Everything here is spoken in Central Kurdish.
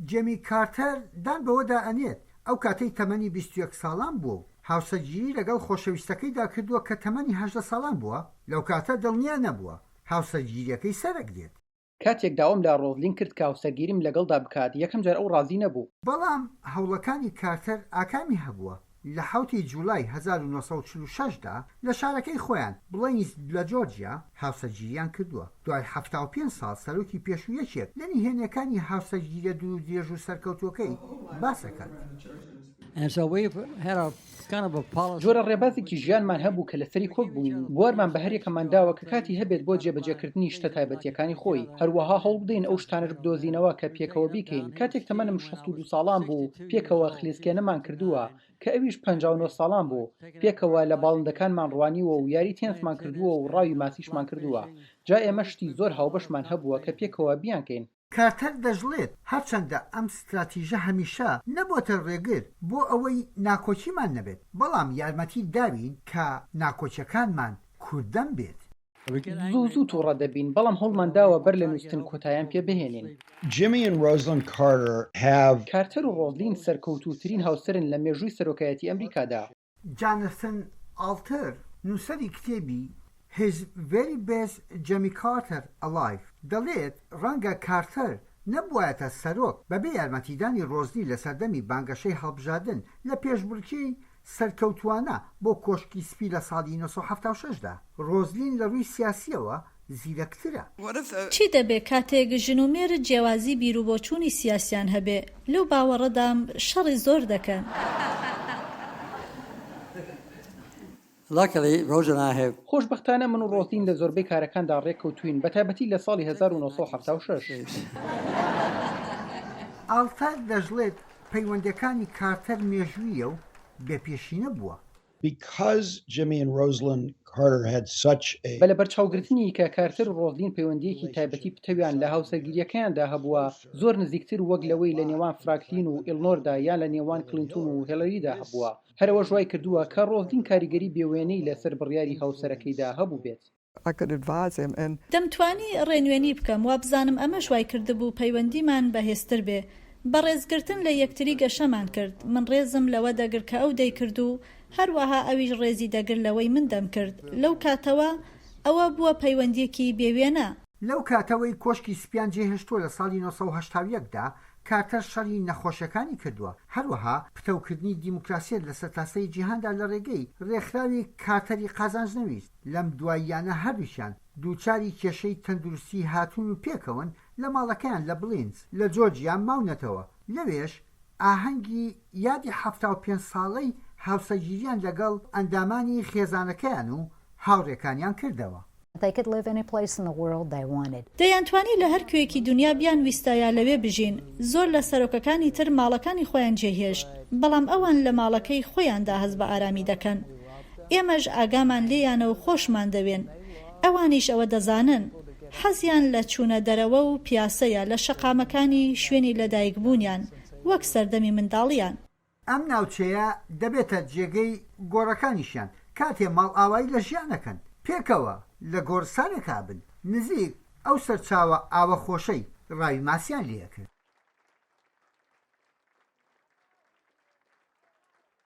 جێمی کارتەر دان بەوەدا ئەنێت ئەو کاتەی تەمەنی 21 ساڵان بووە و هاوسەرگیری لەگەڵ خۆشەویستەکەیدا کردووە کە تەمەنی 18 ساڵان بووە، لەو کاتە دڵنیا نەبووە هاوسەرگیریەکەی سەرەگرێت. کاتێک داوام لە ڕۆزلین کرد کە هاوسەرگیریم لەگەڵدا بکات، یەکەم جار ئەو ڕازی نەبوو. بەڵام هەوڵەکانی کارتەر ئاکامی هەبووە، لە حەوت ی جولای 1946 دا لە شارەکەی خۆیان، بڵەینز لە جۆرجیا، هاوسەرگیریان کردووە. دوای 75 ساڵ سەرۆکی پێشوو یەکێک لە نهێنیەکانی هاوسەرگیریە دوورودرێژ و سەرکەوتووەکەی باس ئەکات. جۆرە ڕێبازێکی ژیانمان هەبوو کە لەسەری کۆک بووین، بوارمان بە هەریەکەمان داوە کە کاتی هەبێت بۆ جێبەجێکردنی شتە تایبەتییەکانی خۆی، هەروەها هەوڵبدەین ئەو شتانەش بدۆزینەوە کە پێکەوە بیکەین، کاتێک تەمەنم 62 ساڵان بوو پێکەوە خلیسکێنەمان کردووە، کە ئەویش 59 ساڵان بوو، پێکەوە لە باڵندەکانمان ڕوانیوە و یاری تێنسمان کردووە و ڕاوی ماسیشمان کردووە، جا ئێمە شتی زۆر هاوبەشمان هەبووە کە پێکەوە بیانکەین. کارتەر دەشڵێت، هەرچەندە ئەم ستراتیژە هەمیشە نەبۆتە ڕێگر بۆ ئەوەی ناکۆکیمان نەبێت، بەڵام یارمەتی داوین کە ناکۆکیەکانمان کورددەم بێت. زوو زوو توڕە دەبین، بەڵام هەوڵمان داوە بەر لە نووستن کۆتایان پێ بهێنین. Jimmy and Rosalynn Carter have. کارتەر و ڕۆزلین سەرکەوتووترین هاوسەرن لە مێژووی سەرۆکایەتی ئەمریکادا. جانەسن ئاڵتەر، نووسەری کتێبی His Very Best Jimmy Carter Alive دەڵێت، ڕەنگە کارتەر نەبووایەتە سەرۆک بەبێ یارمەتیدانی ڕۆزلی لە سەردەمی بانگەشەی هەڵبژاردن لە پێشبڕکێی سەرکەوتووانە بۆ کۆشکی سپی لە ساڵی 1976 دا. ڕۆزلین لە ڕووی سیاسییەوە زیرەکترە. چی دەبێ کاتێک ژن و مێرد جیاوازی بیروبۆچوونی سیاسیان هەبێ؟ لەو باوەڕەدام شەڕی زۆر دەکەن. خۆشبەختانە من و ڕۆزلین لە زۆربەی کارەکاندا ڕێککەوتووین، بەتایبەتی لە ساڵی 1976. ئاڵتەر دەشڵێت پەیوەندییەکانی کارتەر مێژووییە و بێ پێشینە بووە. Because Jimmy and Rosalynn Carter had such a. بە لەبەرچاوگرتنی کە کارتەر و ڕۆزلین پەیوەندییەکی تایبەتی پتەویان لە هاوسەرگیرییەکەیاندا هەبووە، زۆر نزیکتر وەک لەوەی لە نێوان فراکلین و ئیلنۆردا یان لە نێوان کلینتون و هێلەریدا هەبووە. هەر ئەوەش وای کردووە کە ڕۆزلین کاریگەری بێوێنەی لەسەر بڕیاری هاوسەرەکەیدا هەبووبێت. دەمتوانی ڕێنوێنی بکەم، وابزانم ئەمەش وای کردبوو پەیوەندیمان بەهێزتر بێ. بە ڕێزگرتن لە یەکتری گەشەمان کرد. من ڕێزم لەوە دەگرت کە ئەو دەیکرد و هەروەها ئەویش ڕێزی دەگرت لەوەی من دەمکرد. لەو کاتەوە ئەوە بووە پەیوەندییەکی بێ وێنە. لەو کاتەوەی کۆشکی سپیان جێهێشتووە لە ساڵی 981 دا، کارتەر شەڕی نەخۆشیەکانی کردووە، هەروەها پتەوکردنی دیموکراسیەت لە سەرتاسەری جیهاندا لە ڕێگەی ڕێکخراوی کارتەری قازانج نەویست. لەم دواییانە هەردووکیان دووچاری کێشەی تەندروستی هاتوون و پێکەوەن لە ماڵەکەیان لە بلینز لە جۆرجیا ماونەتەوە، لەوێش ئاهەنگی یادی 75 ساڵەی هاوسەرگیریان لەگەڵ ئەندامانی خێزانەکەیان و هاوڕێکانیان کردەوە. دەیانتوانی لە هەر کوێیەکی دونیا بیانویستایە لەوێ بژین، زۆر لە سەرۆکەکانی تر ماڵەکانی خۆیان جێهێشت، بەڵام ئەوان لە ماڵەکەی خۆیاندا هەست بە ئارامی دەکەن. ئێمەش ئاگامان لێیانە و خۆشمان دەوێن. ئەوانیش ئەوە دەزانن. حەزیان لە چوونە دەرەوە و پیاسەیە لە شەقامەکانی شوێنی لەدایکبوونیان، وەک سەردەمی منداڵیان. ئەم ناوچەیە دەبێتە جێگەی گۆڕەکانیشیان کاتێ ماڵئاوایی لە ژیان ئەکەن پێکەوە لە گۆڕستانێکا بن نزیک ئەو سەرچاوە ئاوە خۆشەی ڕاوی ماسیان لێ ئەکرد.